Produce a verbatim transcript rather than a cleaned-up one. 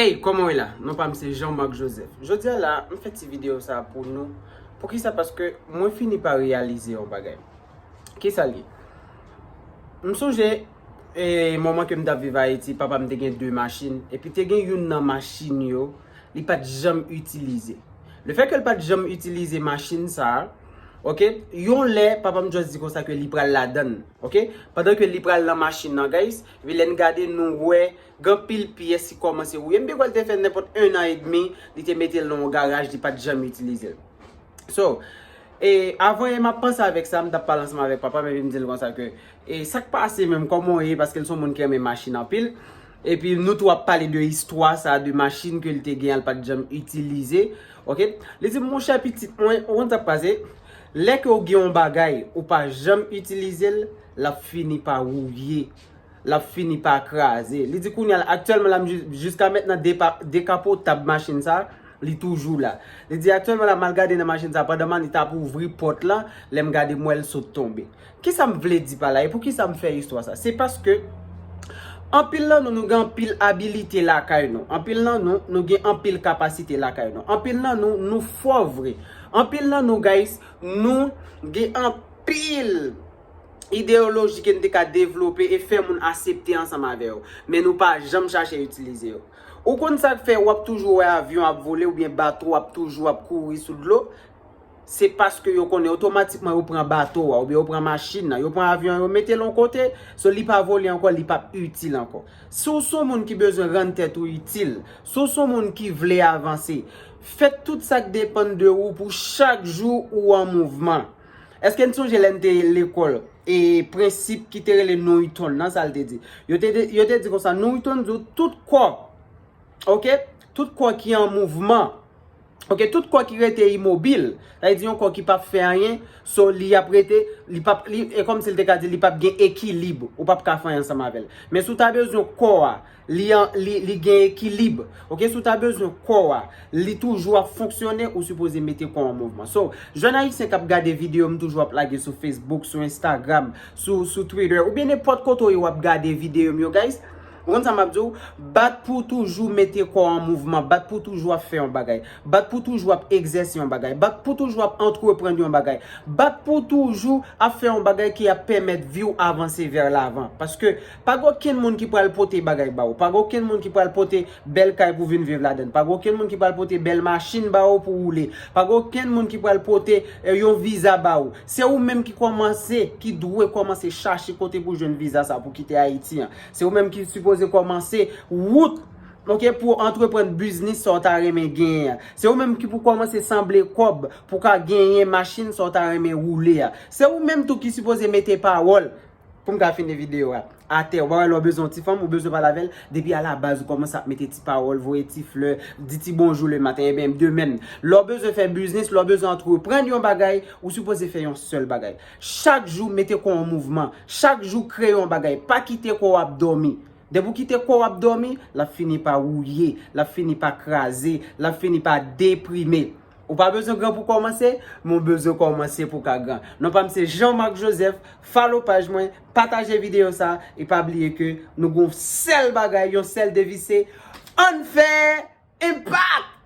Hey, kòman w ye la? Non pa m se Jean Marc Joseph. Jodi a la, m fè ti videyo sa pou nou. Poukisa? Paske mwen fini pa reyalize yon bagay. Kisa l ye? M sonje, e, moman ke m t ap viv Ayiti, papa m te gen de machin, epi te gen youn nan machin yo, li pa t janm itilize. Le fè ke l pa t janm itilize machin sa a, ok, yon lè, papa m just di konsa ke li pral ladann, ok? Pandan ke li pral nan machin nan, guys, epi lè n gade, nou wè, gen anpil pyès ki kòmanse wouye. M te kwè l te fè nenpòt en an edmi, li te mete l nan yon garaj, li pa t janm itilize l. So, e, avan yè m ap panse avèk sa, m t ap pale ansanm avèk papa m, epi m di l konsa ke, e, sa k pase menm, kòman w ye, paske l se yon moun ki renmen machin anpil. Epi nou tou ap pale de istwa sa, de machin ke l te gen an, l pa t janm itilize. Ok? Li di m, monchè pitit mwen, ou konn sa k pase? Lè ke w gen yon bagay, ou pa janm itilize l, l ap fini pa wouye. L ap fini pa kraze. Li di kounye a, aktyèlman la, m jis-, jiska mentnan, depa-, dekapotab machin sa, li toujou la. Li di aktyèlman la, m al gade nan machin sa, pandan m annik t ap ouvri pòt la, lè m gade, m wè l sot tonbe. Kisa m vle di pa la? E poukisa m fè istwa sa? Se paske anpil nan nou, nou gen anpil abilite lakay nou. Anpil nan nou, nou gen anpil kapasite lakay nou. Anpil nan nou, nou fò vre. Anpil nan nou, guys, nou gen anpil ideyoloji ke n te ka devlope e fè moun aksepte ansanm avè yo, men nou pa janm chache itilize yo. Ou konn sa k fè w ap toujou wè avyon ap vole oubyen bato ap toujou ap kouri sou dlo? Se paske yo konnen otomatikman yo pran bato a oubyen yo pran machin nan, yo pran avyon an, yo mete l yon kote, so li pa vole ankò, li p ap itil ankò. Si w se yon moun ki bezwen rann tèt ou itil, si w se yon moun ki vle avanse, fè tout sa k depann de ou pou chak jou ou an mouvman. Èske n sonje lè n te lekòl? E prensip ki te rele Newton nan, sa l te di? Yo te, yo te di konsa, Newton di w tout kò, ok? Tout kò ki an mouvman, ok? Tout kò ki rete imobil, sa vle di yon kò ki p ap fè anyen, so li ap rete, li p ap, li, e kòmsi l te ka di li p ap gen ekilib, ou p ap ka fè anyen ansanm avè l. Men si w ta bezwen kò a, li an, li, li gen ekilib. Ok, si w ta bezwen kò a, li toujou ap fonksyone, ou sipoze mete kò an mouvman. So, jèn ayisyen k ap gade videyo m toujou ap lage sou Facebook, sou Instagram, sou, sou Twitter, oubyen nenpòt kote w ye w ap gade videyo m yo, guys. Ou konn sa m ap di w? Bat pou w toujou mete kò an mouvman, bat pou w toujou ap fè yon bagay, bat pou w toujou ap egzèse yon bagay, bat pou w toujou ap antreprann yon bagay, bat pou w toujou ap fè yon bagay ki ap pèmèt vi w avanse vè lavan. Paske pa gen okenn moun ki pral pote bagay ba ou. Pa gen okenn moun ki pral pote bèl kay pou vin viv ladan l. Pa gen okenn moun ki pral pote bèl machin ba ou pou woule. Pa gen okenn moun ki pral pote, eh, yon viza ba ou. Se ou menm ki kòmanse, ki dwe kòmanse chache kote pou jwenn viza sa pou kite Ayiti an. Se ou menm ki sipoze kòmanse wout, ok, pou antreprann biznis sa w ta renmen genyen an. Se ou menm ki pou kòmanse sanble kòb pou ka genyen machin sa w ta renmen woule a. Se ou menm tou ki sipoze mete pawòl. Pou m ka fini videyo a, atè, ou pa wè lè w bezwen yon ti fanm, ou bezwen pale avè l, depi alabaz ou kòmanse ap mete ti pawòl, voye ti flè, di ti bonjou lematen, ebyen, de menm. Lè w bezwen fè biznis, lè w bezwen antreprann yon bagay, ou sipoze fè yon sèl bagay. Chak jou, mete kò w an mouvman. Chak jou, kreye yon bagay. Pa kite kò w ap dòmi. Depi w kite kò w ap dòmi, l ap fini pa wouye, l ap fini pa kraze, l ap fini pa deprime. Ou pa bezwen gran pou kòmanse, men w bezwen kòmanse pou w ka gran. Non pa m se Jean Marc Joseph, follow paj mwen, pataje videyo sa, e pa bliye ke nou gen yon sèl bagay, yon sèl deviz, se ann fè enpak!